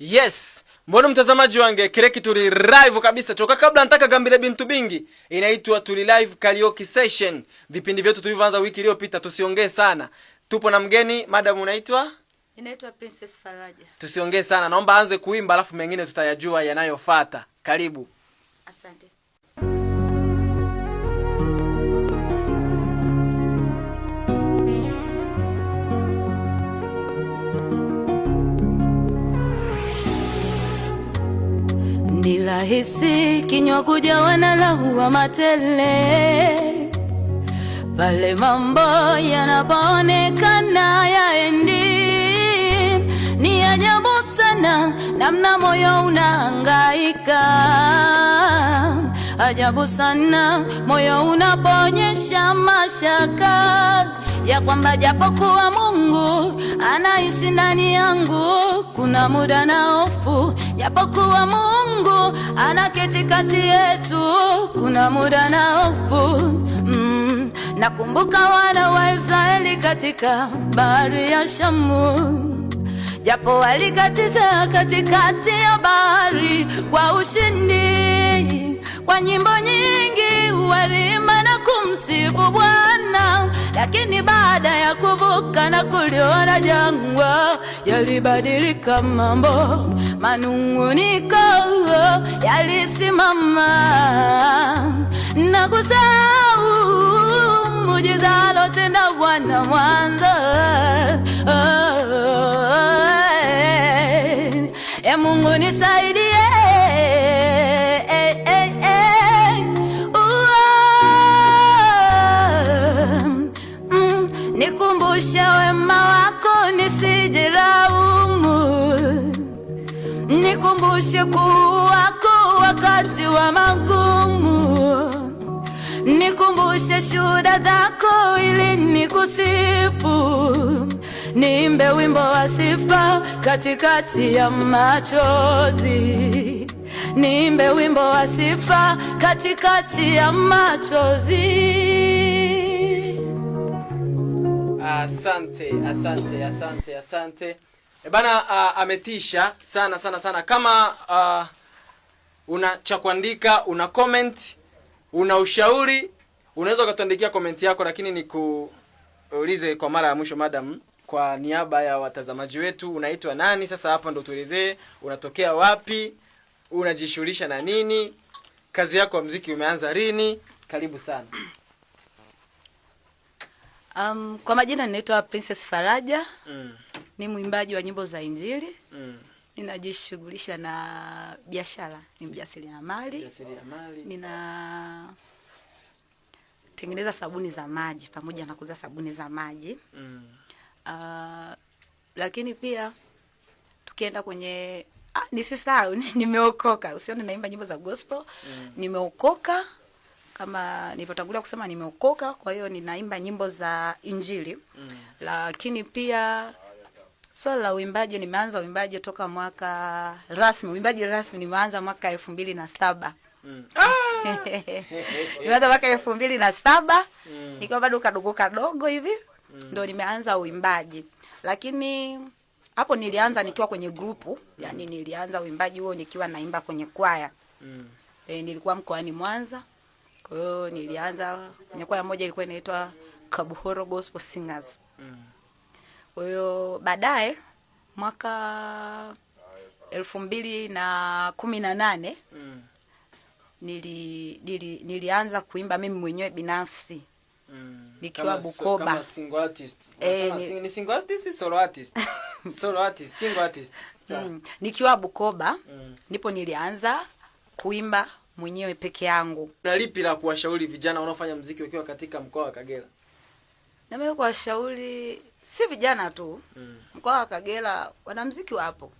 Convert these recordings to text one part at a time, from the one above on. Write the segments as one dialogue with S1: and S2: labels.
S1: Yes, mbona mtazamaji wange kireki tuli live kabisa choka kabla nataka gambile bintu bingi inaitwa tuli live karaoke session. Vipindi vyetu tulivyoanza wiki iliyopita, tusiongee sana. Tupo na mgeni, madam unaitwa?
S2: Inaitwa Princess Faraja.
S1: Tusiongee sana, naomba aanze kuimba alafu mengine tutayajua yanayofuata. Karibu.
S2: Asante. Ni rahisi kinywa kujawa na lawama matele pale mambo yanapoonekana yaendi. Ni ajabu sana namna moyo unahangaika, ajabu sana moyo unaponyesha mashaka ya kwamba japokuwa Mungu anaishi ndani yangu, kuna muda na hofu. Japokuwa Mungu anaketi kati yetu, kuna muda na hofu. Nakumbuka wana wa Israeli katika bahari ya Shamu, japo walikatiza katikati ya bahari kwa ushindi, kwa nyimbo nyingi waliimba na kumsifu Bwana, lakini baada ya kuvuka na kuliona jangwa, yalibadilika mambo, manung'uniko yalisimama na kusahau muujiza alotenda Bwana mwanzo. Oh, e Mungu nisaidie, Nikumbushe wema wako nisijilaumu, nikumbushe kuu wako wakati wa magumu, nikumbushe shuhuda zako ili nikusifu, niimbe wimbo wa sifa katikati ya machozi, niimbe wimbo wa sifa katikati ya machozi.
S1: Asante, asante, asante, asante. E bana, ametisha sana sana sana. Kama una cha kuandika, una comment, una ushauri, unaweza ukatuandikia comment yako, lakini nikuulize kwa mara ya mwisho madam, kwa niaba ya watazamaji wetu, unaitwa nani? Sasa hapa ndo tuelezee, unatokea wapi, unajishughulisha na nini, kazi yako ya muziki umeanza lini? Karibu sana.
S2: Kwa majina ninaitwa Princess Faraja. Ni mwimbaji wa nyimbo za Injili. Ninajishughulisha na biashara, ni mjasiriamali.
S1: Mjasiriamali.
S2: Nina tengeneza sabuni za maji pamoja na kuuza sabuni za maji. Lakini pia tukienda kwenye nisisahau nimeokoka. Usione naimba nyimbo za gospel. Nimeokoka kama nilivyotangulia kusema, nimeokoka, kwa hiyo ninaimba nyimbo za Injili. Lakini pia swala la uimbaji, nimeanza uimbaji toka mwaka rasmi, uimbaji rasmi nimeanza mwaka 2007. Nimeanza mwaka 2007, nikiwa bado kadogo kadogo hivi, ndo nimeanza uimbaji. Lakini hapo nilianza nikiwa kwenye grupu, yani nilianza uimbaji huo nikiwa naimba kwenye kwaya. Nilikuwa mkoani Mwanza. Kwa hiyo nilianza kwenye kwaya moja ilikuwa inaitwa Kabuhoro Gospel Singers. Kwa hiyo baadaye mwaka 2018 nilianza kuimba mimi mwenyewe binafsi. Nikiwa
S1: Kama
S2: Bukoba.
S1: single artist. Unasema ni single artist, solo artist? Solo artist, single artist. Sawa.
S2: Nikiwa Bukoba, ndipo nilianza kuimba mwenyewe peke yangu.
S1: Na lipi la kuwashauri vijana wanaofanya muziki wakiwa katika mkoa wa Kagera?
S2: Na mimi kuwashauri si vijana tu. Mkoa wa Kagera wanamuziki wapo.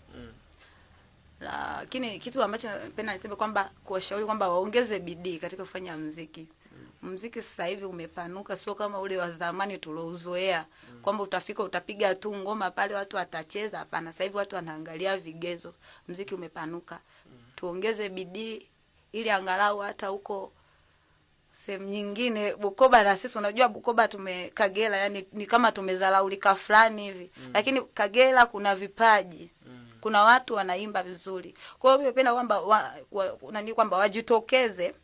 S2: Lakini kitu ambacho napenda niseme kwamba kuwashauri kwamba waongeze bidii katika kufanya muziki. Muziki sasa hivi umepanuka, sio kama ule wa zamani tulouzoea, kwamba utafika utapiga tu ngoma pale watu watacheza. Hapana, sasa hivi watu wanaangalia vigezo. Muziki umepanuka. Tuongeze bidii ili angalau hata huko sehemu nyingine Bukoba, na sisi unajua Bukoba tume Kagera, yani ni kama tumezalaulika fulani hivi. Lakini Kagera kuna vipaji. Kuna watu wanaimba vizuri. Kwa hiyo mimi napenda kwamba nani kwamba wajitokeze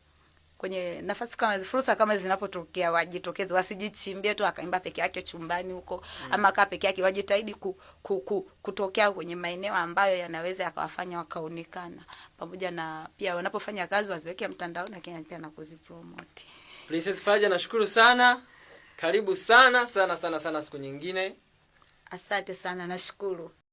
S2: kwenye nafasi kama fursa kama zinapotokea, wajitokeze, wasijichimbie tu akaimba peke yake chumbani huko ama akaa peke yake. Wajitahidi kutokea kwenye maeneo ambayo yanaweza yakawafanya wakaonekana, pamoja na pia wanapofanya kazi waziweke mtandaoni, lakini pia na kuzipromote.
S1: Princess Faraja, nashukuru sana. Karibu sana sana sana sana siku nyingine.
S2: Asante sana, nashukuru.